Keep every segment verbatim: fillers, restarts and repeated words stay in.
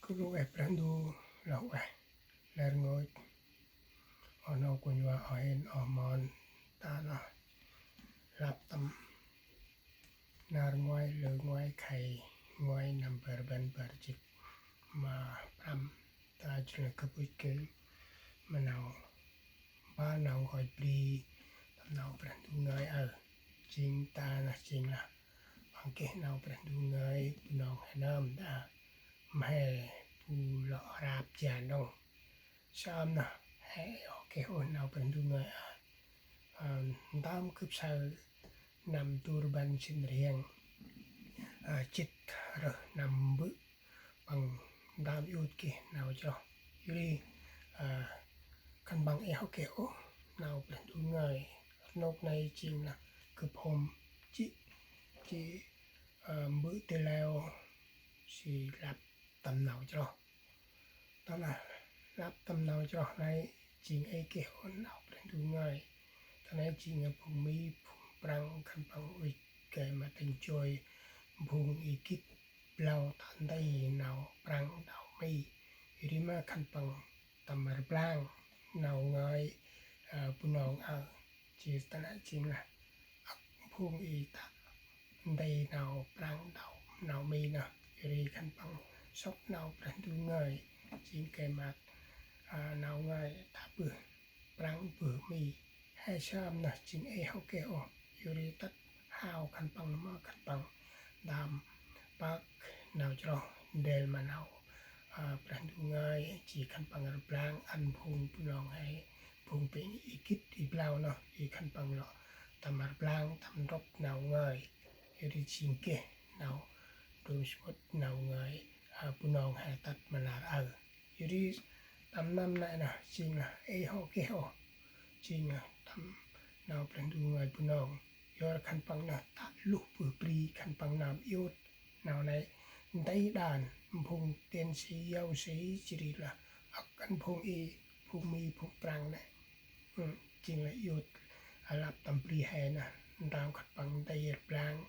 Kru eh Brah Ndu, lah eh ler ngôch oh nô kuñ wa oh hên oh mon ta nơh lăp tâm nar ngoai lơ ngoai khay ngoai năm bar rbăn bar jêt ma prăm. Ta jêng lah gâp ŭch gay ma nau ba nau ngơi bri tâm nau Brah Ndu ngơi aơ. Jêng ta nơh jêng lah păng geh nau Brah Ndu ngơi Bunong he nơm đah ma he bu lŏ rap jan đŏng. Sơm nơh he ê hŏ geh ôh nau Brah Ndu ngơi aơ. Ntơm gâp saơ năm du rbăn sĭn rhiăng jêt rơh năm mbơ̆ păng ntơm iôt geh nau chroh. Yor ri khân păng ê hŏ geh ôh nau Brah Ndu ngơi. Rnôk nây jêng lah gâp hôm jê̆ jê̆ mbơ̆ dê leo si lăp tâm nau chroh. Ta nơh lăp tâm nau chroh nây jêng ê geh ôh nau Brah Ndu ngơi. Ta nây jêng phung Mi, phung Prăng khân păng ŭch gay ma tĭng joi phung i gĭt blau ta nti nau Prăng nau Mi. Yor ri ma khân păng tâm rblang nau ngơi Bunong aơ. Jêh ta nây jêng lah âk phung i ta nti nau Prăng nau Mi nơh. Yor ri khân păng sŏk nau Brah Ndu ngơi jêng gay ma nau ngơi ta bơh Prăng bơh Mi. He sơm nơh jêng ê hŏ geh ôh. Yor ri tât hao khân păng ma khân păng ntơm pơk nau chroh ndrel ma nau Brah Ndu ngơi. Jêh khân păng rblang ăn phung Bunong he, phung pêng i gĭt i blau nơh, jêh khân păng lŏ tâm rblang tâm ndrŏp nau ngơi. Yor ri jêng geh nau ndrôm samƀŭt nau ngơi Bunong he tât ma nar aơ. Yor ri tâm năm nây nơh jêng lah ê hŏ geh ôh. Jêng lah tâm nau Brah Ndu ngơi Bunong. Yor khân păng nơh tă luh bơh bri khân păng nơm iôt nau nây nti đan phung tiến sĩ, giáo sĩ, jêh ri lah âk ăn phung i, phung Mi, phung Prăng nây. Jêng lah iôt lăp tâm bri he nơh, ntơm khân păng nti rblang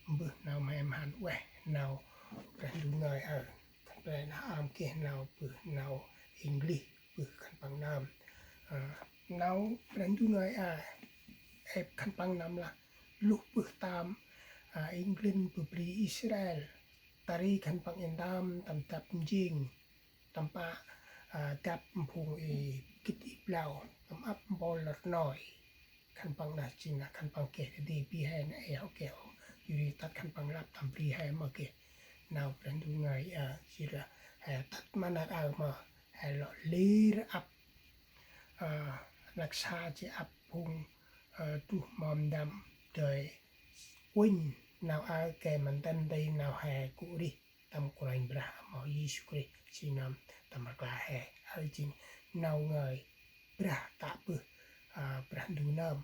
mbơh nau mhe mhan ueh nau Brah Ndu ngơi aơ. Khân păng nơh ăm geh nau bơh nau English bơh khân păng nơm. Nau Brah Ndu ngơi aơ ê khân păng nơm lah luh bơh tâm England bơh bri Israel. Ta ri khân păng ê ntơm tâm dăp njêng, tâm pă dăp phung i gĭt i blau, tâm ăp mpôl rnoi. Khân păng nơh jêng lah khân păng geh dadê bri he nơh ê hŏ geh ôh. Yor ri tât khân păng lăp tâm bri he ma geh nau Brah Ndu ngơi aơ. Jêh lah he tât ma nar aơ ma he lŏ lir ăp năk sa jêh ăp phung truh mâm ndăm dơi uănh nau aơ gay ma ntĭm nti nau he gŭ rêh tâm Kôranh Brah, amoh Yêsu Krist, jêng nơm tâm rklaih he. Aơ jêng nau ngơi Brah tă bơh Brah Ndu nơm.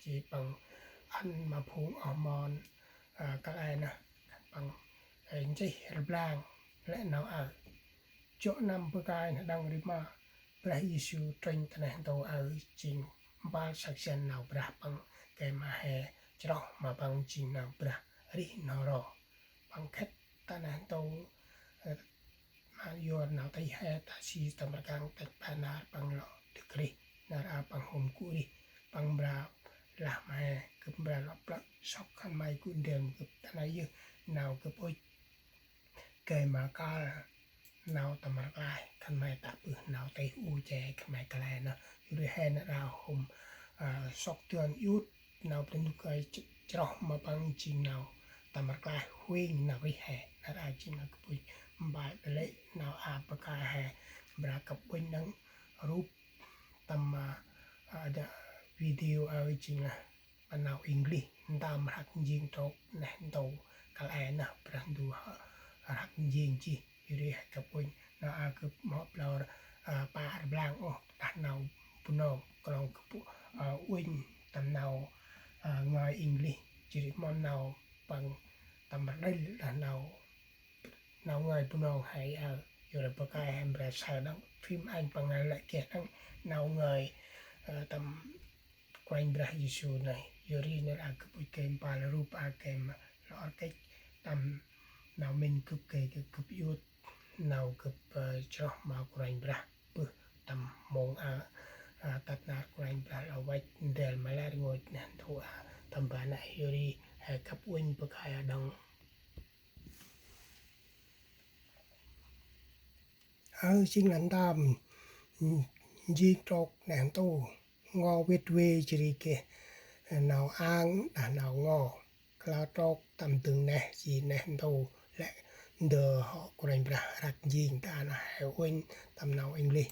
Jêh păng ăn ma phung oh mon kăl e nơh, păng nchih rblang lĕ nau aơ. Jŏ năm bơkai nơh đăng ri ma Brah Yêsu trŭnh ta neh ntu aơ jêng mpơl săk jăn nau Brah păng gay ma he chroh ma păng jêng nau Brah rêh n'ho ro. Păng khât ta neh ntu ma yor nau tih he ta si tâm rkăng têk pe nar păng lŏ dâk rêh, nar aơ păng hôm gŭ rêh. Păng mra lah ma he gâp mra lŏ plơ̆ sŏk khân may gŭ ndrel ma gâp. Ta nây yơh nau gâp ŭch gay ma kơl nau tâm rklaih khân may tă bơh nau tih u che khân may kăl e nơh. Yor ri he nar aơ hôm sŏk dơn iôt nau Brah Ndu ngơi chroh ma păng jêng nau tâm rklaih huêng nau rêh he. Nar aơ jêng nau gâp ŭch mbal lĕ nau aơ bơkai he mra gâp uănh đăng rup tâm video aơ jêng lah pă nau English ntơm rhăk njêng trôk neh ntu kăl e nơh Brah Ndu rhăk njêng jêh. Yor ri he gâp uănh nau aơ gâp mâu blau pă rblang ôh đah nau Bunong, knŏng gâp uănh tâm nau ngơi English. Jêh ri mâm nau păng tâm rdil đah nau nau ngơi Bunong he aơ. Yor ri bơkai he mra saơ đăng phim anh păng lĕ geh đăng nau ngơi tâm Kôranh Brah Yêsu nây. Yor ri nar aơ gâp ŭch gay mpơl rup aơ gay ma lŏ rkêch tâm nau mĭn gâp gay gâp iôt nau gâp, ơ, chroh ma Kôranh Brah bơh tâm mông a, a, tât nar Kôranh Brah lŏ văch ndrel ma lĕ rngôch neh ntu a tâm ban a hiori he kăp uănh bơh khay a đŏng. Ơ, jêng lah ntơm, njêng trôk neh ntu, ngo vĭt vê jêh ri geh nau ang đah nau ngo. Klao trôk tâm dâng neh jêh neh ntu lĕ ndơ hŏ Kôranh Brah răk njêng ta neh he uănh tâm nau English.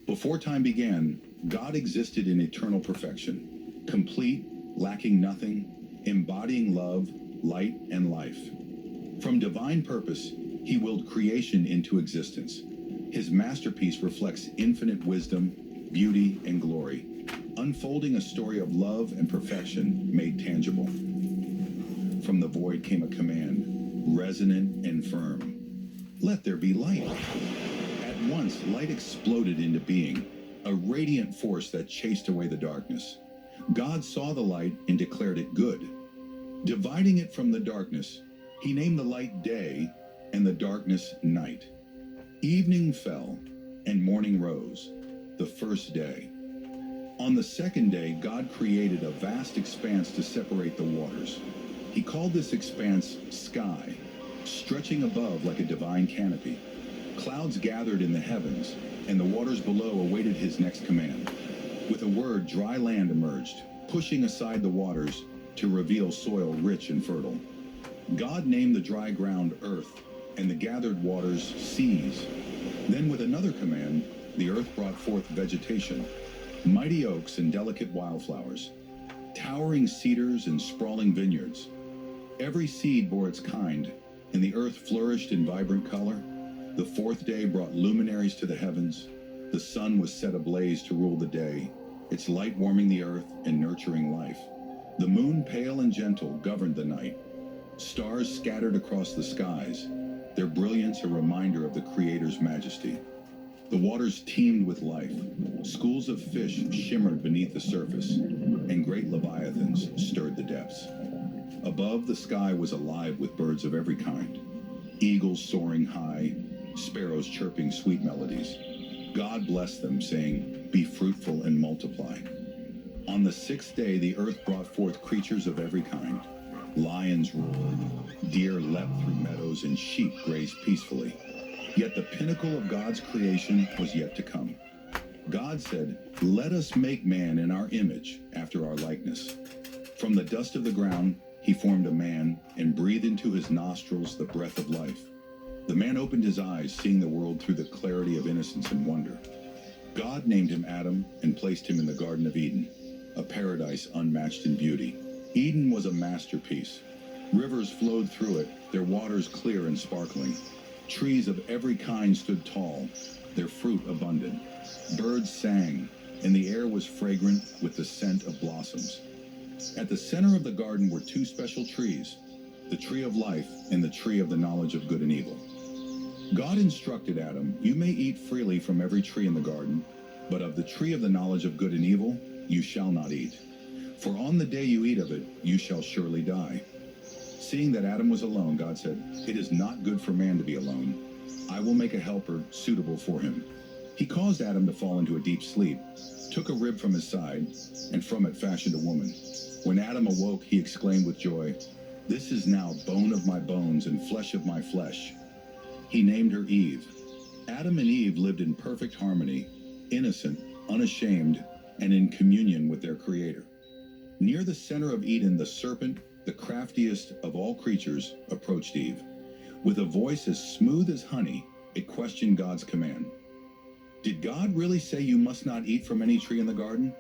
Before time began, God existed in eternal perfection, complete, lacking nothing, embodying love, light, and life. From divine purpose, he willed creation into existence. His masterpiece reflects infinite wisdom, beauty, and glory, unfolding a story of love and perfection made tangible. From the void came a command, resonant and firm. "Let there be light." At once, light exploded into being, a radiant force that chased away the darkness. God saw the light and declared it good. Dividing it from the darkness, he named the light day and the darkness night. Evening fell, and morning rose, the first day. On the second day, God created a vast expanse to separate the waters. He called this expanse sky, stretching above like a divine canopy. Clouds gathered in the heavens, and the waters below awaited his next command. With a word, dry land emerged, pushing aside the waters to reveal soil rich and fertile. God named the dry ground earth, and the gathered waters seas. Then, with another command, the earth brought forth vegetation, mighty oaks and delicate wildflowers, towering cedars and sprawling vineyards. Every seed bore its kind, and the earth flourished in vibrant color. The fourth day brought luminaries to the heavens. The sun was set ablaze to rule the day, its light warming the earth and nurturing life. The moon, pale and gentle, governed the night. Stars scattered across the skies, their brilliance a reminder of the Creator's majesty. The waters teemed with life. Schools of fish shimmered beneath the surface, and great leviathans stirred the depths. Above, the sky was alive with birds of every kind, eagles soaring high, sparrows chirping sweet melodies. God blessed them, saying, "Be fruitful and multiply." On the sixth day, the earth brought forth creatures of every kind. Lions roared, deer leapt through meadows, and sheep grazed peacefully. Yet the pinnacle of God's creation was yet to come. God said, "Let us make man in our image, after our likeness." From the dust of the ground, he formed a man and breathed into his nostrils the breath of life. The man opened his eyes, seeing the world through the clarity of innocence and wonder. God named him Adam and placed him in the Garden of Eden, a paradise unmatched in beauty. Eden was a masterpiece. Rivers flowed through it, their waters clear and sparkling. Trees of every kind stood tall, their fruit abundant. Birds sang, and the air was fragrant with the scent of blossoms. At the center of the garden were two special trees, the tree of life and the tree of the knowledge of good and evil. God instructed Adam, "You may eat freely from every tree in the garden, but of the tree of the knowledge of good and evil you shall not eat. For on the day you eat of it, you shall surely die." Seeing that Adam was alone, God said, "It is not good for man to be alone. I will make a helper suitable for him." He caused Adam to fall into a deep sleep, took a rib from his side, and from it fashioned a woman. When Adam awoke, he exclaimed with joy, "This is now bone of my bones and flesh of my flesh." He named her Eve. Adam and Eve lived in perfect harmony, innocent, unashamed, and in communion with their Creator. Near the center of Eden, the serpent, the craftiest of all creatures, approached Eve. With a voice as smooth as honey, it questioned God's command. "Did God really say you must not eat from any tree in the garden?"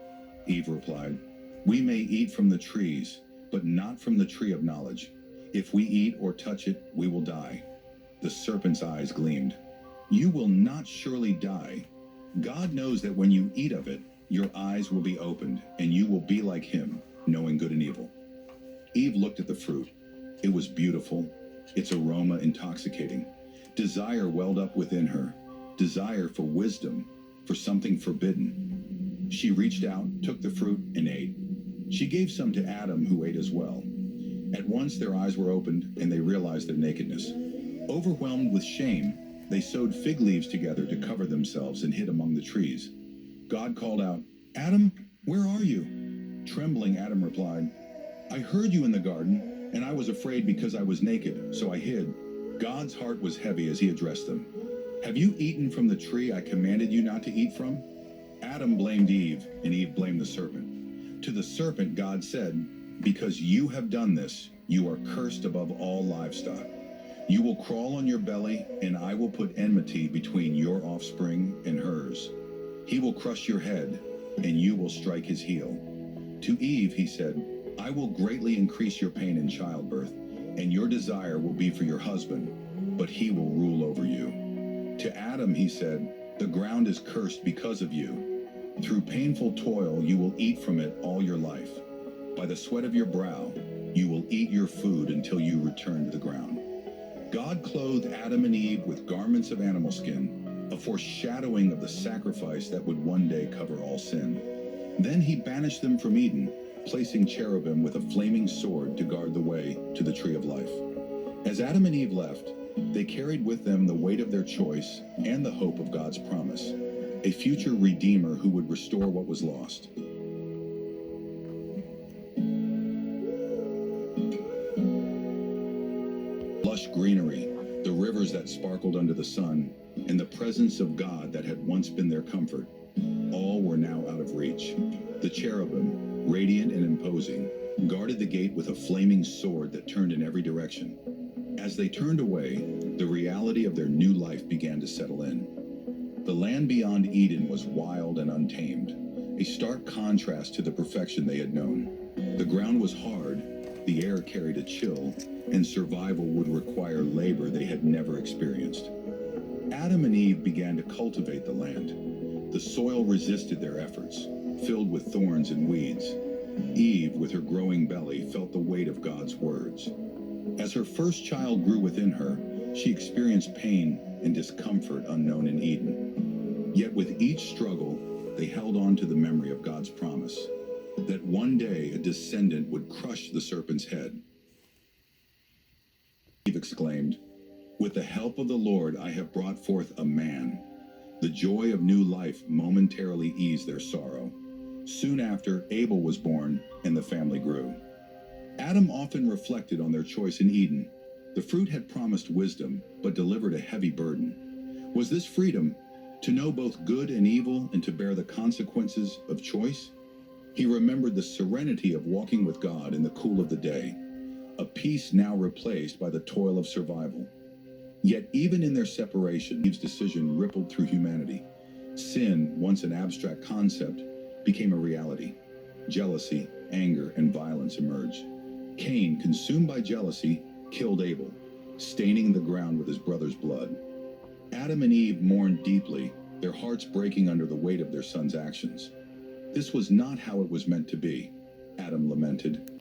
Eve replied. "We may eat from the trees, but not from the tree of knowledge. If we eat or touch it, we will die." The serpent's eyes gleamed. "You will not surely die. God knows that when you eat of it, your eyes will be opened, and you will be like him, knowing good and evil." Eve looked at the fruit. It was beautiful, its aroma intoxicating. Desire welled up within her, desire for wisdom, for something forbidden. She reached out, took the fruit, and ate. She gave some to Adam, who ate as well. At once their eyes were opened, and they realized their nakedness. Overwhelmed with shame, they sewed fig leaves together to cover themselves and hid among the trees. God called out, "Adam, where are you?" Trembling, Adam replied, "I heard you in the garden, and I was afraid because I was naked, so I hid." God's heart was heavy as he addressed them. "Have you eaten from the tree I commanded you not to eat from?" Adam blamed Eve, and Eve blamed the serpent. To the serpent, God said, "Because you have done this, you are cursed above all livestock. You will crawl on your belly, and I will put enmity between your offspring and hers. He will crush your head, and you will strike his heel." To Eve, he said, "I will greatly increase your pain in childbirth, and your desire will be for your husband, but he will rule over you." To Adam, he said, "The ground is cursed because of you. Through painful toil, you will eat from it all your life. By the sweat of your brow, you will eat your food until you return to the ground." God clothed Adam and Eve with garments of animal skin, a foreshadowing of the sacrifice that would one day cover all sin. Then he banished them from Eden, placing cherubim with a flaming sword to guard the way to the tree of life. As Adam and Eve left, they carried with them the weight of their choice and the hope of God's promise, a future redeemer who would restore what was lost. Lush greenery, the rivers that sparkled under the sun, and the presence of God that had once been their comfort, all were now out of reach. The cherubim, radiant and imposing, guarded the gate with a flaming sword that turned in every direction. As they turned away, the reality of their new life began to settle in. The land beyond Eden was wild and untamed, a stark contrast to the perfection they had known. The ground was hard, the air carried a chill, and survival would require labor they had never experienced. Adam and Eve began to cultivate the land. The soil resisted their efforts, filled with thorns and weeds. Eve, with her growing belly, felt the weight of God's words. As her first child grew within her, she experienced pain and discomfort unknown in Eden. Yet with each struggle, they held on to the memory of God's promise that one day a descendant would crush the serpent's head. Eve exclaimed, "With the help of the Lord, I have brought forth a man." The joy of new life momentarily eased their sorrow. Soon after, Abel was born, and the family grew. Adam often reflected on their choice in Eden. The fruit had promised wisdom, but delivered a heavy burden. Was this freedom, to know both good and evil and to bear the consequences of choice? He remembered the serenity of walking with God in the cool of the day, a peace now replaced by the toil of survival. Yet even in their separation, Eve's decision rippled through humanity. Sin, once an abstract concept, became a reality. Jealousy, anger, and violence emerged. Cain, consumed by jealousy, killed Abel, staining the ground with his brother's blood. Adam and Eve mourned deeply, their hearts breaking under the weight of their son's actions. "This was not how it was meant to be," Adam lamented.